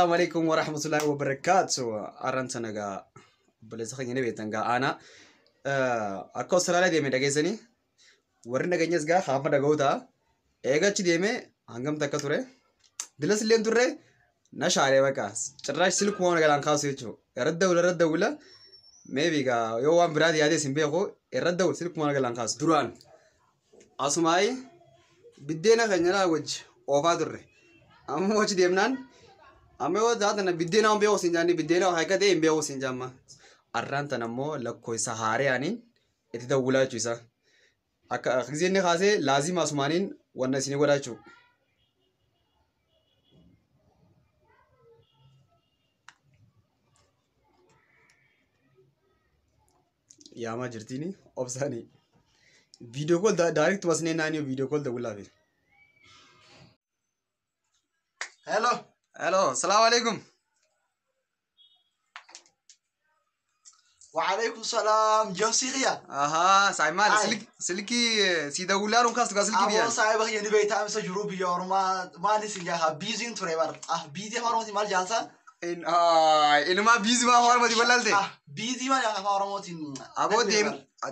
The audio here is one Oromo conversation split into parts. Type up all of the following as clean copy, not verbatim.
Assalaamu alaikum warahmatullahi wabarakaatu. Arran tana gaa obboleessa keenya ni beektan gaa aanaa. Akka Austraaliyaa deeme dhageessanii warri nageenyas gaa haafa dhaga'uu ta'a. Eega achi deeme hangam takka ture. Dilas illee turre na shaaree baqa. Cirraash silkuma waan galaan kaasu jechuudha. Irra dawula irra dawula. Maybe gaa yoo waan biraati yaadee hin beeku irra dawula silkuma waan galaan kaasu. Duraan asumaayi biddeena keenya laa wajji oofaa turre. Amma wajji deemnaan amma yoo taatan biddeena waan beeku siin jaanni biddeena waa akka ta'e hin beeku siin jaamma. Arraan tan ammoo lakkoofsa haariyaaniin itti dawwulaa jechuu isaa. Akka giseen kaasee laazima asumaaniin wanna isinii godhaa jechuudha. Yaamaa jirtiini obsaanii. Viidiyoo kool daayirekti basnee naanii viidiyoo kool dawwulaafi. Hello. Hello, salaamu alaikum. Waalaikum salam. Jamsi khiya. Ahaa, saay maali? Ay. Silkii si dawwulaa nuun kaastu kaa silkii Aboo biyyaan. saahiba kiyya ni beektaa imsa jiruu biyya Oromaa maali sin jaa biiziin ture bar. Ah biizii afaan Oromootiin maal jaansa? Inumaa biizii maa afaan Oromootiin wallaalte? Ah biizii maal afaan Oromootiin. Aboo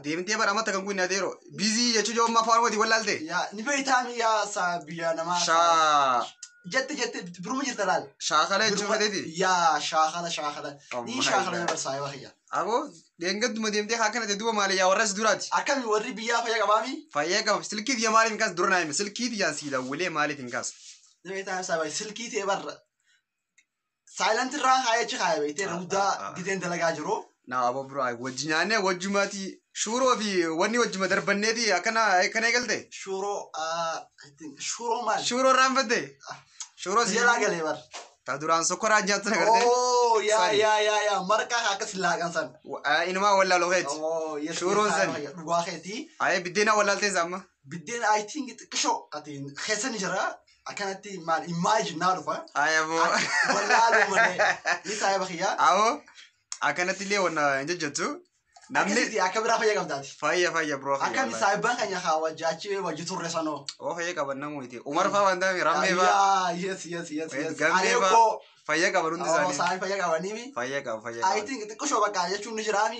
deemtee bara amma takkan kun adeero. Biizii jechuun yoo amma afaan Oromootiin wallaalte? Yaa ni beektaa mi yaa saa biyya namaa. Shaa Jette jette biruma jirta laal. shaakala jechuun feteeti. Yaa shaakala shaakala. Oh Ni my shaakala God. bar saahiba kiyya. Aboo deemgadduma deemtee haa kana ta'e duuba maali yaa warra si duraati. Akkami warri biyyaa fayya qabaami? Fayyaa qaba. Silkii tiyya maaliif hin kaasu? Dura naa himi. Silkii tiyyaan si dawwalee maaliif hin kaasu? Ni beektaa saahiba silkii ta'e bar. Silent irraa kaayachi kaaya beektee guddaa gideen dalagaa jiru. Naa aboo bro wajji nyaannee wajjumaati shuuroo fi wanni wajjuma darbanneeti akkana akkana eegalte. Shuroo I think shuroo maal? Shuuroo irraanfatte. Shuuroo si Jalaa galee bar. Ta duraan sokkoraa nyaattu na gartee. Oh yaa Sani. yaa yaa yaa marqaa akkas laaqan san. Inumaa wallaaloo keeti. Oh yes. Shuroon yes, sani. Dhugaa keetii. Ayee biddeena wallaaltee amma. Biddeen I think xiqqishoo ati keessa ni jira akkanatti maal imagine naa dhufa. Ayee aboo. Wallaaluu malee ni saahiba kiyyaa. Aboo akkanatti illee wanna hin jajjattu. Namni Akkasitti akka biraa fayya qabdaati. fayya fayya bro. Akkami saahibban keenya haa wajjaachi wajji turre sanoo. Oo fayya qaban namooti. Umar faa waan ta'eef rammee faa Yaa yes yes yes yes. gammee faa Areekoo. fayya qaban hundi Oh isaanii. saahib fayya qabaniimi. Fayya qaba fayya I qaban. think xiqqishoo bakka jechuun ni jiraami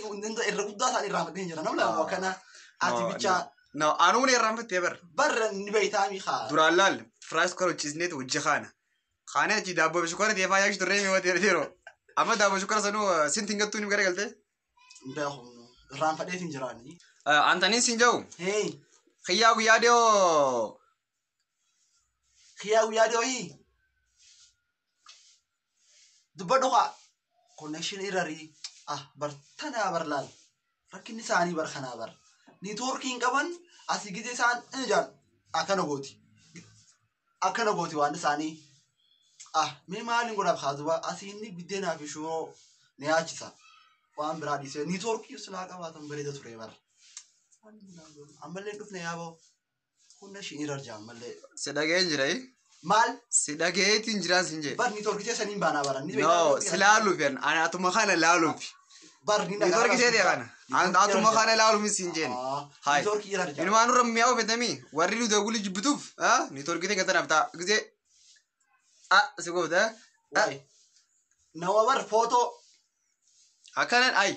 irra guddaa isaan irraanfatee hin jira namni lama akkana ati bicha No anuun irraanfattee bar. barra ni beeytaami haa. Duraan laal firaas kora hojjisneet hojii kaana. Kaanee achi daabboo fi shukkaara teefaa yaakshi turree mi'a yeroo. Amma daabboo shukkaara sanuu sinti hin gattuu ni garagaltee. Beeku irraanfadheet hin jiraani. Antaniin siin jedhu Hey xiyyaa guyyaa dhiyoo xiyyaa guyyaa dhiyoo hii dubbadhu haa connection irrarii ah bar tanaa bar laal rakkinni isaanii bar kanaa bar niitoorkii hin qaban asii gizee isaan inni jaan akkana gooti akkana gooti waan isaanii ah mee maaliin godhaaf haa duba asii inni biddeenaa fi shuroo ni yaachisa waan biraa dhiisee niitoorkii silaa qabaatan bareeda ture bar ammallee dhufne yaaboo connection irra jaa ammallee si dhageen jira. maal Si dhageetiin jiraan siin jedhe. bar niitoorkii seesaniin baanaa baran ni No si laaluuf yan ani atuma kana laaluuf. bar ni Niitoorkii seetee kana. Atuma kana laaluuf siin jeen. Hai. niitoorkii irra jaa Inumaa nurra mi'aawu fetamii warri nu dawwuli jibbituuf niitoorkii ta'e gatanaaf ta'a gisee ah si goofta Waay. Nama bar footoo akkanan ay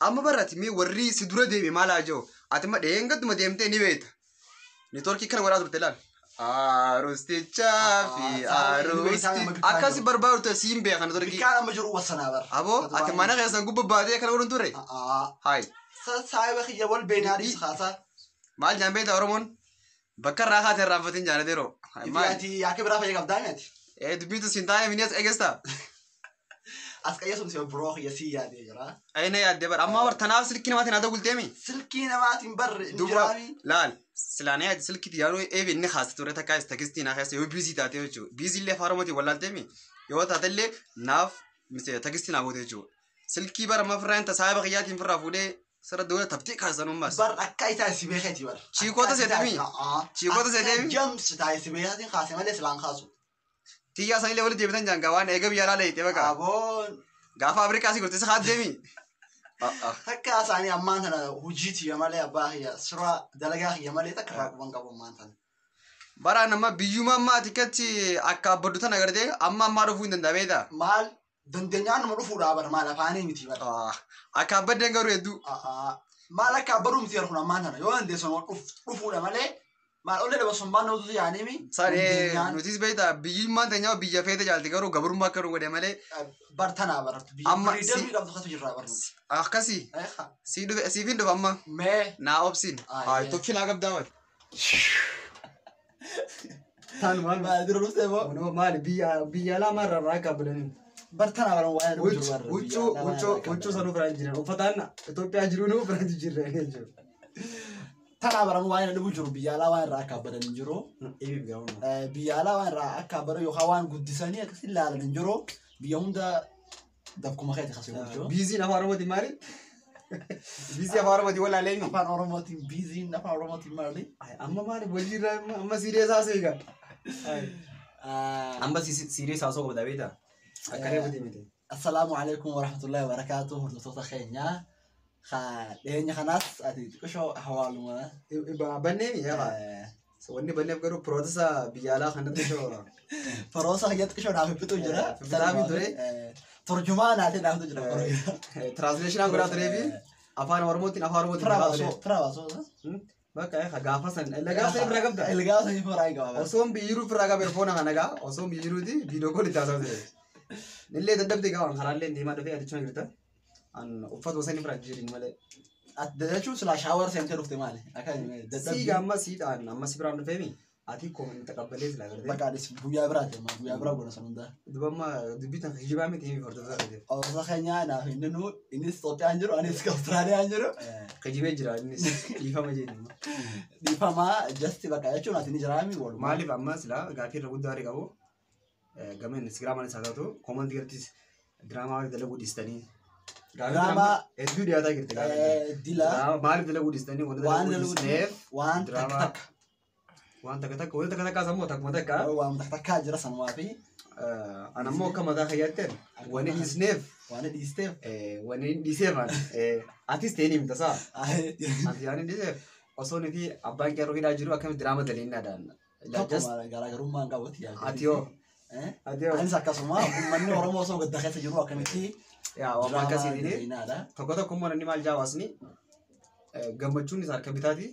amma barraati mee warri si dura deeme maal haa jiru ati ma dheengattuma deemtee ni beekta niitoorkii kana godhaa turte laal. Aarustichaa fi aarusti akkasi barbaadu ture siin beekan niitoorkii. bikkaan amma jiru wasanaa bar. Aboo ati mana keessan gubba baatee akkana godhuun turre. Hayi Saahiba kiyya wal beenaadhis haasaa. maal jaan beekta Oromoon bakka irraa kaatee irraanfatiin jaalateeroo. Ati akka biraa fayya qabdaa miti. Ee dubbiitu siin taa'ee mini as eegestaa. As qayyasuun si biroo kiyya sii yaadee jira. Aina yaadde bara amma war tanaaf silkii namaatiin haa ta'u gulteemi. Silkii namaatiin barre hin Duuba jiraami. laal silaanee yaadde silkii yaaduu eebi inni haasa ture takka takistii naa keessa yoo biizii taate jechuudha. Biizii illee afaan Oromootiin wallaalteemi yoo taate illee naaf takistii naa goote jechuudha. Silkii bara amma firraa inta saahiba kiyyaatiin firraa fuudhee sirra doola taftee kaasan ummas. Bar akka isaa si beekeeti bar. Chiikoota seetemi? Chiikoota seetemi? Jamsi taa'e si beekatiin kaase malee silaan kaasu. Tiyyaa sanillee walitti deebitan jaangaa waan eega biyya alaa leeyite baqa. Aboon Gaafa Afrikaa si gurte si haaddeemi. takka isaanii ammaan tana hojii tiyya malee abbaa kiyya sura dalagaa kiyya malee takka irraa quban qabu ammaan tana. Baraan amma biyyuma ammaa atikkatti akka abbaddu tana agartee amma ammaa dhufuu hin danda'a beektaa? Maal dandeenyaan nama dhufuudhaa bara maal afaanii miti bara. Akka abbaddeen garuu hedduu. Maal akka abbaduu miti kun ammaan tana yoo dandeessan dhufuudha malee maal ollee dabarsuun baan namatu yaaniimi. Saree nutis beektaa biyyummaan teenyaa biyya feete jaalti garuu gabrummaa akka nu godhe malee. Bar tanaa bara biyya firiidamii qabdu kasu jirraa bar nuti. Akkasii. Siif hin dhufa amma. Mee. Naa obsiin. Haa tokki naa qabdaa wal. Taan maal? Maal dura dhuftee moo? Maali biyya alaa maal rarraa akka abbalanii? Bar tanaa bara waa'ee dhufu jiru bara. Huccuu huccuu huccuu sanuu biraan jiran uffataan Itoophiyaa jiru nuu biraan jijjiirran jechuudha. Tanaa bara waa'ee dhufu jiru biyya alaa waan irraa akka abbadan hin jiru. Biyya alaa waan irraa akka abbadan yookaan waan guddisanii akkasii ilaalan hin jiru. Biyya hunda dafkuma keeti kasee bulchu. Biiziin afaan Oromootiin maali? Biizii afaan Oromootiin walaalee eenyu? Afaan Oromootiin biiziin afaan Oromootiin maali? Amma maali hojiirra amma siiree saasuu egaa. Amma siiree saasuu qabda beektaa? Akka reefuuti miti. Assalaamu alaikum warahmatullahi wabarakatuh hordoftoota keenyaa. Dhiyeenya kanaas ati xiqqishoo hawaaluma. Banneemi yaa. Wanni banneef garuu pirootisa biyya alaa kanatti xiqqishoo. Piroosa kiyya xiqqishoo naaf fixuu jira. Fixaafi ture. Turjumaa naatee naaf jira. Tiraansleeshinaan godhaa turee fi afaan Oromootiin afaan Oromootiin godhaa ture. Firaa baasoo. Bakka gaafa san gaafa san irraa qabda. Gaafa san irraa qaba. Osoon biyyiruu firaa qaba erfoona kana gaa osoon biyyiruu viidiyoo kool itti haasa'u ture. Illee dadhabde gaa waan karaallee deemaa dhufee ati chuma jirta. An uffata gosa inni biraa jirin malee. Jechuun silaa shaawar seentee dhufte maali? Sii amma siidhaan amma si biraan dhufeemi ati koomanii taqabbalee silaa gartee. Bakka anis guyyaa biraati amma guyyaa biraa goona san hundaa. Duba amma dubbii tan kijibaa miti himi hordofaa ta'eef. Hordofaa keenyaa naaf inni nu innis Itoophiyaan jiru anis Awustiraaliyaan jiru. Kijibee jira innis dhiifama jedhu. Dhiifama jasti bakka jechuun ati ni jiraami walumaa. Maaliif amma silaa gaaffii irra guddaa qabu gama Instagraamaan isaa taatu koomantii irrattis diraamaa dalaguu dhiistanii. Diraamaa hedduu dhiyaataa jirti gaaffii. Dila. Maaliif dalaguu dhiistanii wanta dalaguu dhiisneef. Waan takka takka. Waan takka takka wanta takka takka sammuu takkuma takka. Waan takka takkaa jira sanumaa fi. An ammoo akka mataa kiyyaatteen wani dhiisneef. Waan dhiisteef. Wani dhiiseef atis ta'ee ni himta saa. Ati waan dhiiseef osoo nuti abbaan qeerroo hidhaa jiru akkamitti diraama daleennaadhaan. Garaagarummaan qabutti. Ati yoo. Anis akkasuma uummanni Oromoo osoo gadda keessa jiru akkamitti. Yaa waan akkasiitiin tokko tokko immoo namni maal jaawasni gammachuun isaa harka bitaati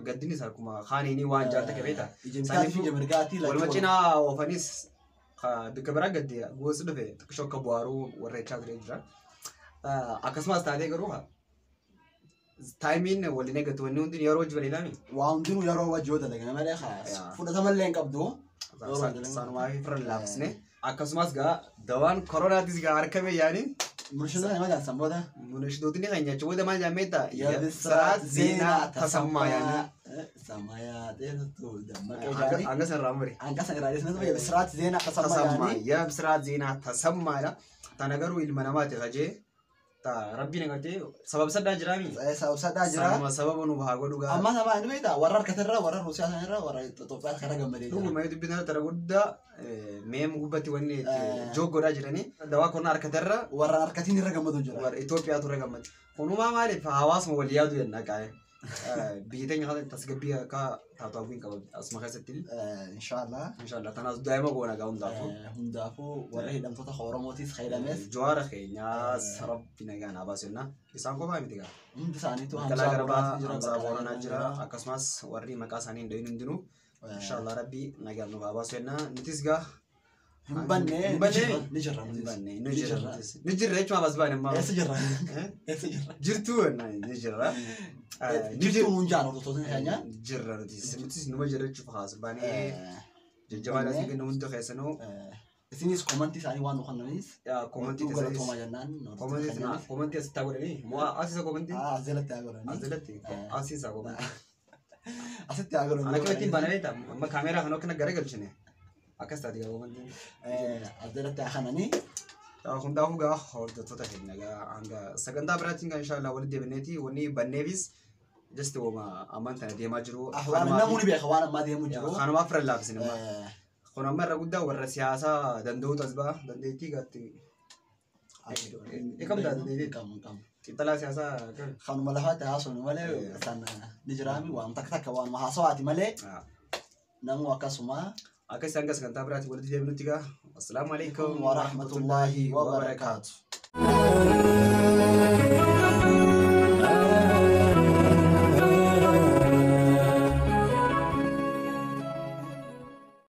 gaddinni isaa harkuma kaaniini waan jaarta qabeeta. Waluma cinaa oofanis bakka biraa gaddi gosi dhufe xiqqishoo akka bu'aaruu warra jechaa ture jira. Akkasumas taatee garuu taayimiin waliin eeggatu wanni hundi yeroo hojii bareedaami. Waa hundinuu yeroo hojii yoo dalagame malee fudhatamallee hin qabdu. Sanumaa fi firra laafisne. Akkasumas gaa dawaan koronaatis gaa harkame yaani. Murshidoota nama jaansan booda. Murshidootni kan nyaachuu booda maal jaammeetta? Yabsiraat Zeenaa Tasammaa yaani. Samayaa dheeratu dammaqee jaani. Hanga san irraa muri. Hanga san irraa dhiisne Yabsiraat Zeenaa Tasammaa yaani. Yabsiraat Zeenaa Tasammaa Tana garuu ilma namaati kajee. Rabbiin agartee sabab saddaa jiraami. Sabab saddaa jira. Sanuma sababa nu haa godhu gaa. Amma sababa inni beektaa warra harkatirra warra Ruusiyaa sanirra warra Itoophiyaa kana gammadee jira. Dhuguma dubbiin tara guddaa meem gubbatti wanni jooggodhaa jiranii dawaa koronaa harkatirra. Warra harkatiin irra gammadu jira. Warra Itoophiyaatu irra gammadu. Kunumaa maaliif hawaasuma wal yaadu jenna qaa'e. Biyya teenya kana tasgabbii akka taatu hawwiin qaba asuma keessatti. Inshaallah. Inshaallah tanaas daa'ima goona gaa hundaafuu. Hundaafuu warra hidhamtoota Oromootis fayyadames. Jawaara keenyaas rabbi nagaan haa baasu jenna. Isaan qofaa miti gaa. Hundi isaaniitu Hamzaa Garbaa, Hamzaa Booranaa jira. Akkasumas warri maqaa isaanii hin dhahin hundinuu. Inshaallah rabbi nagaan nu haa baasu jenna. Nutis gaa. Hin banne ni jirra. Hin banne ni jirra. Ni jirra jechuun as baane ammaa. Eessa jirra? Eessa jirra? Jirtuu ni jirra. Jirtuu nuun jaan hordoftoota keenya. Jirra nutis. Nutis numa jirra jechuuf haas baanee jajjabaadha isin kennu hunda keessanuu. Isinis koomantii isaanii waan nu kennanis. Koomantii galatoomaa jennaan. Koomantii asitti haa godhanii. Moo asiisa koomantii? As jalatti haa godhanii. As jalatti asiisa koomantii. Asitti haa godhanii. Ana akkamitti baana beektaa? Amma kaameeraa kana akkana garagalchine. Akkas taate gaa koomantiin. As jalatti haa kananii. Hundaafuu gaa hordoftoota keenya gaa hanga sagantaa biraatiin gaa inshaallah walitti deebineeti wanni banneefis just wama ammaan tana deemaa jiru. Waan namni beeka waan ammaa deemu jiru. Kanumaaf fira laafisne amma. Kun amma irra guddaa warra siyaasaa danda'uutu as ba'a dandeettii gaatti. Qabdaa dandeettii. Xiinxalaa siyaasaa Kanuma lafaatti haasofnu malee san ni jiraami waan takka takka waan haasawaati malee. Namuu akkasuma. Akka isaan gas sagantaa biraatti walitti deebinutti gaa. Assalaamu alaikum Warahmatullaahi wabarakaatu.